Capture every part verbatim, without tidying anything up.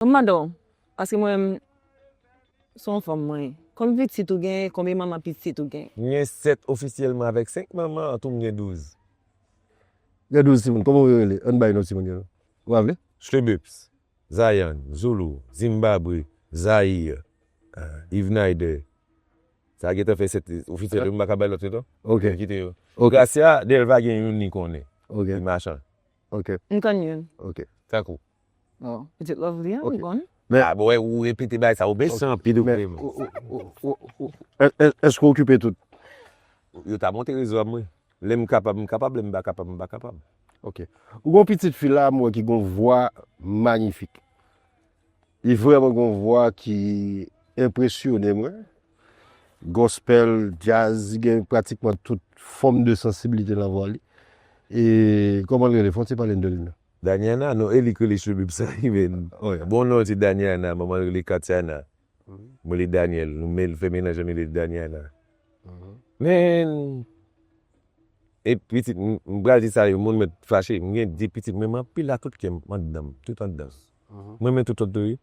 Mwen mande w, paske mwen menm, se yon fanm mwen ye. Konbyen pitit ou gen? Konbyen manman pitit ou gen? M gen sèt ofisyèlman, avèk senk manman, antou m gen douz. Gen douz timoun. Kòman yo rele? Ann bay non timoun yo. Ou pa vle? Shlebups, Zayan, Zulu, Zimbabwe, Zayir, ah, Yves Nader. Sa gentan fè sèt ofisyèl, m pa ka bay lòt yo non. Ok. Kite yo. Ok. Gracia, Delva gen youn li konnen. Ok. Li machan. Ok. M konn youn. Ok. Tankou. Oh, pitit Lovely an, m konn. Men, ah, bon, wè, ou repete bagay sa, ou bezwen anpil, ou men, menm. Ou, ou, ou, ou, ou, è-, è-, èske w okipe tout? Yo ta monte rezo a mwen. Lè m kapab, m kapab, lè m pa kapab, m pa kapab. Ok. Ou gon pitit fi la, m wè ki gon vwa manyifik. Li vrèman gon vwa ki enpresyone mwen. Gospel, djaz, li gen pratikman tout fòm de sansibilite nan vwa li. E kòman l rele? Fò w ti pale n de li non. Daniana, non, e li k rele Shlebups sa, li menm. Bon non, se Daniana, manman l rele Katiana. Mwen rele Daniel, nou men fè menaj an, men rele Daniana. Men, e pitit, m, m pral di sa, yo, moun mèt fache. M gen de pitit, mwen, m anpil ak tout kè m, anndan m, tout anndan m. Mwen, men tout lòt tou, wi.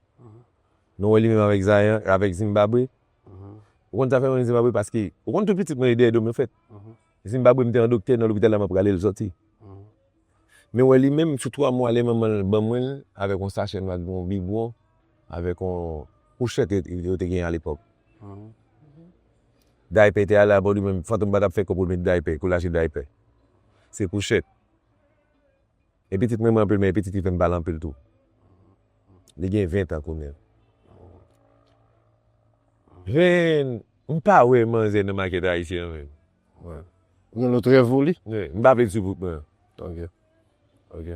Nou wè li menm avèk Zayan, avèk Zimbabwe. Ou konn sa fè mwen Zimbabwe? Paske, ou konn tout pitit mwen, e dèyè do m yo fèt. Zimbabwe, m te an doktè nan lopital la, m ap rale l sòti. Men wè li menm, sou twa mwa, lè manman l ban mwen l, avèk yon sachè nwa, yon bibwon, avèk yon kouchèt yo, yo te gen alepòk. Daypè te ale abò li menm, Fantom pa t ap fè kòb pou l met daypè, pou l achte daypè. Se kouchèt. E pitit mwen, mwen anpil, men e pitit ki fè m pale anpil tou. Li gen ven tan kounye a. Ven, m pa wè manzè nan makèt ayisyen an menm. Ou gen lòt rèv pou li? Wi, m pa vle di sou bout mwen. Ok. Ok.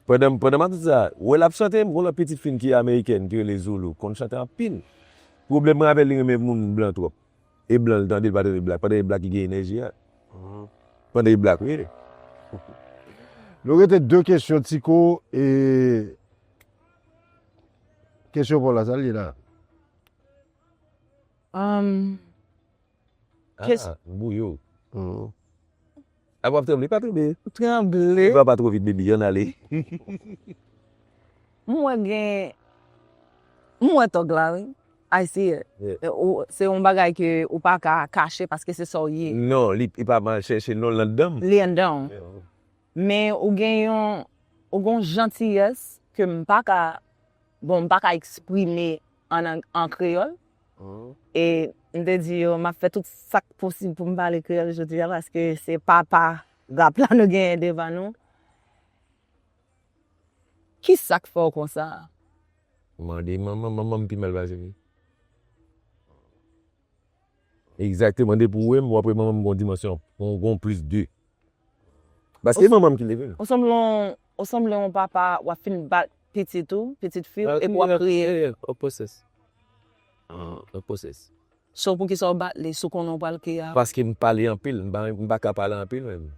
Pandan, pandan m ap di sa, wè l ap chante, m gon lòt pitit fi n ki amerikèn, ki rele Zulu, konn chante anpil. Pwoblèm mwen avè l, li renmen moun blan twòp. E blan l tande, l pa tande blak. Pandan e blak ki gen enèji a. Pandan e blak, wi. Nou rete de kesyon, Tiko, e kesyon pa w la, sa l ye la? Um, kes- Ah, m bouyi w. A, w ap tranble, pa tranble. Tranble. Va pa twò vit, baby, ann ale. M wè gen, m wè tòg la, wi. I see it. Yeah. E, ou, se yon bagay ke ou pa ka kache paske se sa w ye. Non, li, li pa mal chèche non l anndan m. Li anndan w. Yeah. Men ou gen yon, ou gen yon jantiyès ke m pa ka, bon, m pa ka eksprime an, an, an kreyòl. E m te di yo, m ap fè tout sa k posib pou m pale kreyòl jodi a, paske se papa rap la nou genyen devan nou. Ki sa k fè w konsa? Mande manman, manman m pi mal pase m. Egzakteman, depi w wè m, w ap wè manman m gon dimansyon, gon, gon plis de. Paske e manman m ki leve l. Ou sanble yon, ou sanble yon papa, w ap fin bat pitit ou, pitit fi w, epi w ap kriye. Yeah, yeah, a process. A process. So, poukisa w bat li si w konnen w pral kriye a? Paske m pale anpil, m pa, m pa ka pale anpil menm.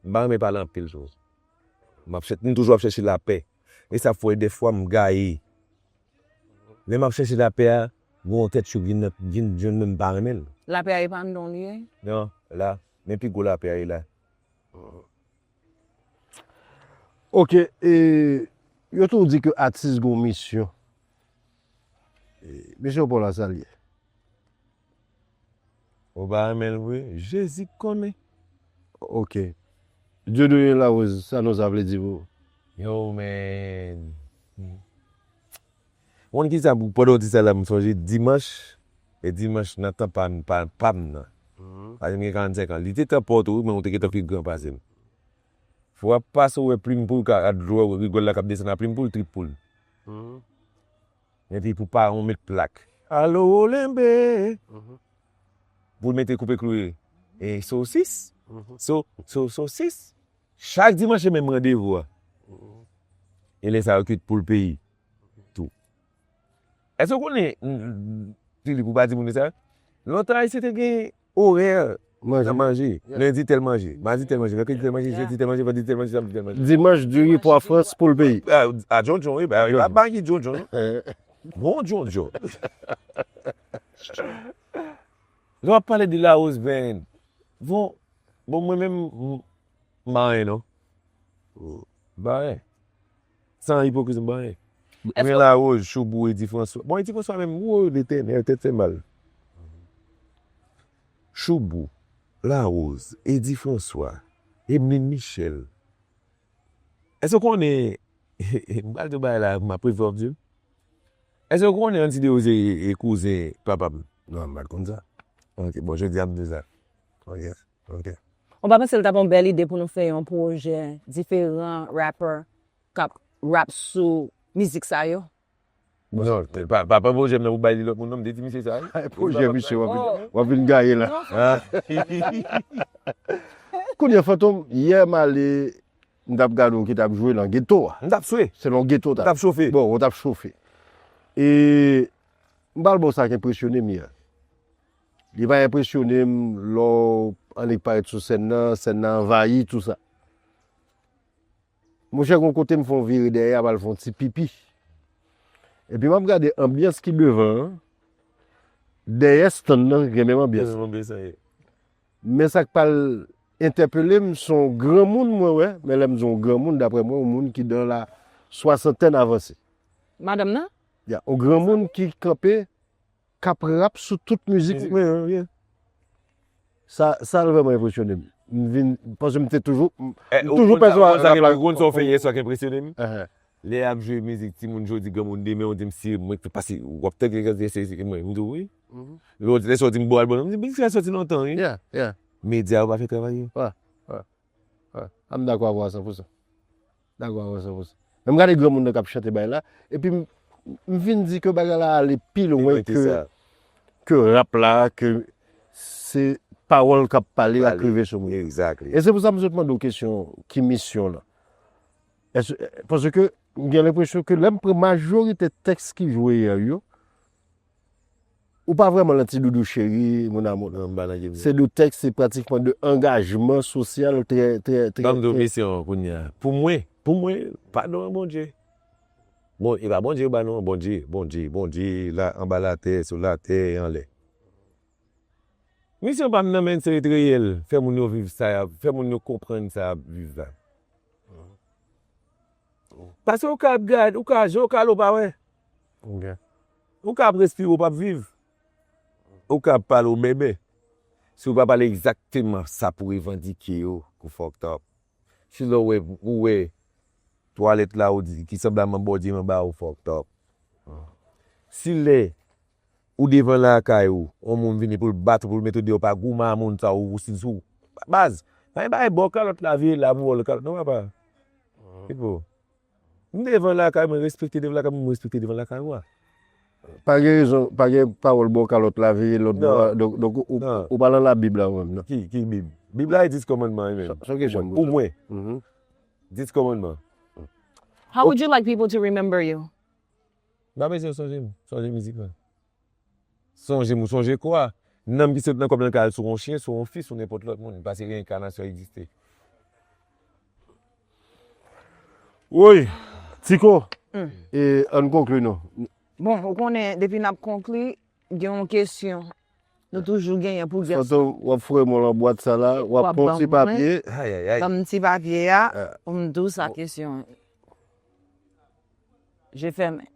M pa renmen pale anpil tou. M ap chèche, m toujou ap chèche lapè. E sa fè dèfwa m gaye. Lè m ap chèche lapè a, gon yon tèt cho k vin nan, vin jwenn mwen, m pa renmen l. Lapè a e pa anndan w li ye? Non, la. Men pi gwo lapè a e la. Ok, e, yo toujou di ke atis gon misyon. E, misyon pa w la, sa l ye? Ou pa renmen l vre? Jezi konnen. Ok. Dieudonné Larose, sa non sa vle di pou ou? Yo, man. Ou konn kisa, pandan w di sa la, m sonje dimanch, e dimanch nan tan pa m, pa, pa m nan. Paske m gen karannsenk an. Li te tan pa w tou, wi, men ou te gentan pi gran pase m. Fwa pase w wè plim poul ka, a dlo, rigòl la k ap desann a plim poul, trip poul. Epi pou paran w met plak. Alo, Olenbe! Pou l mete koupe klou e sosis. So, so, sosis. Chak dimanch, se menm randevou a. E lè sa yo kwit poul peyi. Tou. Èske w konnen, m, m, Filip, ou pa di moun sa? Lontan, Ayisyen te gen orè nan manje. Lendi, tèl manje. Madi, tèl manje. Mèkredi, tèl manje. Jedi, tèl manje. Vandredi, tèl manje. Samdi, tèl manje. Dimanch, diri, pwa frans, poul peyi. A, a djondjon, wi. Ba, ba, ba, ki djondjon, non? Bon djondjon. Lè w ap pale de Larose Band, bon, bon, mwen menm, m, m pa anyen, non. M pa anyen. San ipokrizi, m pa anyen. Mwen Larose, Choubou, Eddy François. Bon, Eddy François menm, wo, Letènèl, tèt fè mal. Choubou, Larose, Eddy François, Emeline Michel. Èske w konnen, m pral di w bagay la, m ap refè w di w. Èske w konnen Andy Desrosiers e, e kouzen papa m? Non, m pa t konn sa. Ok, bon, jodi a m di w sa. Ok, ok. Ou pa panse l t ap yon bèl ide pou nou fè yon pwojè diferan rapper k ap rap sou mizik sa yo? Non, pa, pa, pa pwojè m nan pou bay li lòt moun non, m te di misye sa wi. Pwojè misye w ap vin, w ap vin gaye la. Ah. Kounye a Fantom, yè m ale, m t ap gade w ki t ap jwe nan geto a. M t ap swe. Se nan geto w t ap. M t ap chofe. Bon, w t ap chofe. E m pral ba w sa k enpresyone m yè. Li pa enpresyone m lè w annik parèt sou sèn nan, sèn nan anvayi, tou sa. Monchè, gon kote m fè yon vire dèyè a, m al fè yon ti pipi. Epi m ap gade anbyans ki devan an, dèyè stand nan gen menm anbyans. Gen menm anbyans, wi. Men sa k pral entèpele m, se yon granmoun mwen wè, men lè m di yon granmoun, daprè mwen, yon moun ki dans la soixantaine avansé. Madanm nan? Ya, yon granmoun ki kanpe k ap rap sou tout mizik mwen an, yeah. Sa, sa l vrèman enpresyone m. M vin, paske m te toujou, m, m toujou pèsevwa rap la. Ou konn sa w fè yè swa k enpresyone m? Lè y ap jwe mizik, timoun jodi, granmoun demen, ou di m si mwen k fè pase, w ap tande se, se, se mwen, m di w wi. Lè w di, lè sa w di m bo albòm nan, m di mizik sa soti lontan wi. Medya yo pa fè travay yo. Wi. Ah, m dakò avè w a san pou san. Dakò avè w san pou san. Men m gade granmoun nan k ap chante bagay la, epi m, m vin di ke bagay la ale pi lwen ke, ke rap la, ke se pawòl k ap pale ak rive sou moun. Exactly. E se pou sa m sot mande w kesyon, ki misyon l? Èske, paske m gen lenpresyon ke lè m pran majorite tèks ki jwe a yo, ou pa vrèman nan ti doudou cheri, mon amour. Non, m pa nan game nan. Se de tèks, se pratikman de angajman sosyal trè, trè, trè. Ban m di w misyon an kounye a. Pou mwen, pou mwen, padon an Bondye. Bon, e pa Bondye yo ba nou an, Bondye, Bondye, Bondye, la, anba latè, sou latè, e anlè. Misyon pa m nan men se ret reyèl, fè moun yo viv sa y ap, fè moun yo konprann sa y ap viv la. Paske ou ka ap gade, ou ka, jan ou ka ale ou pa wè. Ok. Ou ka ap respire ou p ap viv. Ou ka ap pale ou bèbè. Si ou pa pale egzakteman sa pou revandike yo, ou fucked up. Si lè ou wè, ou wè twalèt la ou di, ki sanble a manbòdye manba ou fucked up. Si lè ou devan lakay ou, yon moun vini pou l bat ou, pou l mete w deyò, pa goumen a moun sa ou, ou si sou. Baz, pa gen bagay bò kalòt la vire la pou wòl kalòt non papa. Pipo. M devan lakay mwen, respekte devan lakay mwen, mwen respekte devan lakay ou a. Pa gen rezon, pa gen pawòl bò kalòt la vire lòt bò a, donk, donk ou, ou pa nan Labib la ou menm non. Ki, ki Bib? Bib la e dis kòmandman wi menm. Sa, sa kesyon pou mwen. Dis kòmandman. How would you like people to remember you? M pa bezwen sonje m, sonje mizik la. Sonje m ou sonje kwa? Nanm ki sot nan kò m nan ka al sou yon chyen, sou yon fi, sou nenpòt lòt moun, paske reenkanasyon egziste. Woy, Tiko, e ann konkli non. Bon, ou konnen, depi n ap konkli, gen yon kesyon. Nou toujou genyen pou gen. Fantom, w ap foure men w lan bwat sa la, w ap pran yon ti papye. Ban m ti papye a, pou m di w sa kesyon. Je fèmen.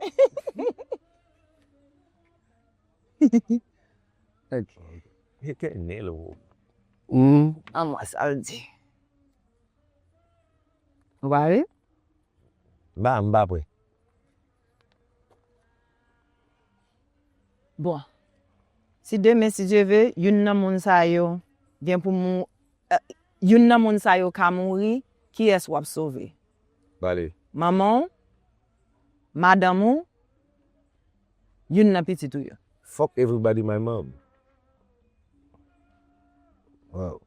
Ok. Etènèl, o. An mwa sa l di. Ou pare? M pa, m pa prè. Bon. Si demen, si Dye ve, youn nan moun sa yo gen pou mou-, eh, youn nan moun sa yo ka mouri, kiyès w ap sove? Pale. Manman w, madanm ou, youn nan pitit ou yo. Fuck everybody my mom. Wow.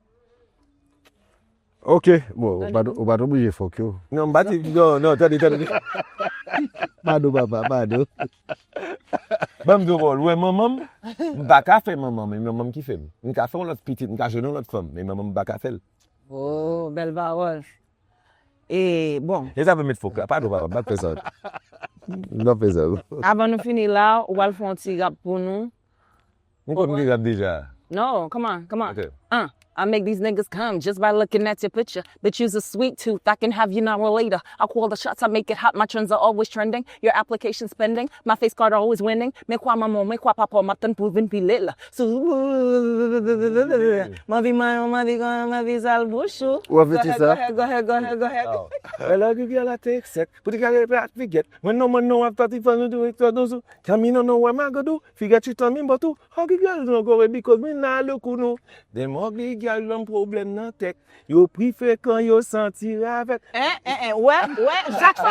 Ok, bon, ou pa t, ou pa t oblije fuck yo. Non, m pa di, non, non, tande, tande. Padon, papa, padon. Ban m di w, ou wè manman m, m pa ka fè manman m, men manman m ki fè m. M ka fè yon lòt pitit, m ka jwenn yon lòt fanm, men manman m m pa ka fè l. Oh, bèl pawòl. E, bon. E sa fè met fòk la. Padon, papa, m pa t fè sa. M pa t fè sa. Avan nou fini la, ou pral fè yon ti rap pou nou. M konn gen rap deja. No, come on, come on. Ok. An. I make these niggas come just by looking at your picture. Bitch, you's a sweet tooth. I can have you now or later. I call the shots, I make it hot. My trends are always trending. Your application's pending. My face card always winning. Men kwa manman, men kwa papa, m ap tann pou vin pile la. So, m anvi manman, m anvi gran, m anvi sal bouch ou. Ou anvi ti sa? Go ahead, go ahead, go ahead, go ahead. Wè lè Guy Girl la te sèk, pou te gade plat figèt. Mwen non, mwen non, ap pati fan nou tou, tou, tou, tou. Kami non, non, wè magadou, figèt chitan mi bòtou. Ho Guy Girl non, kore bikoz mi nan le kou nou. Dem ho Guy Girl nan pwoblèm nan tèk. Yo pri frekan, yo santi ravèt. En, en, en, wè, wè, Jackson.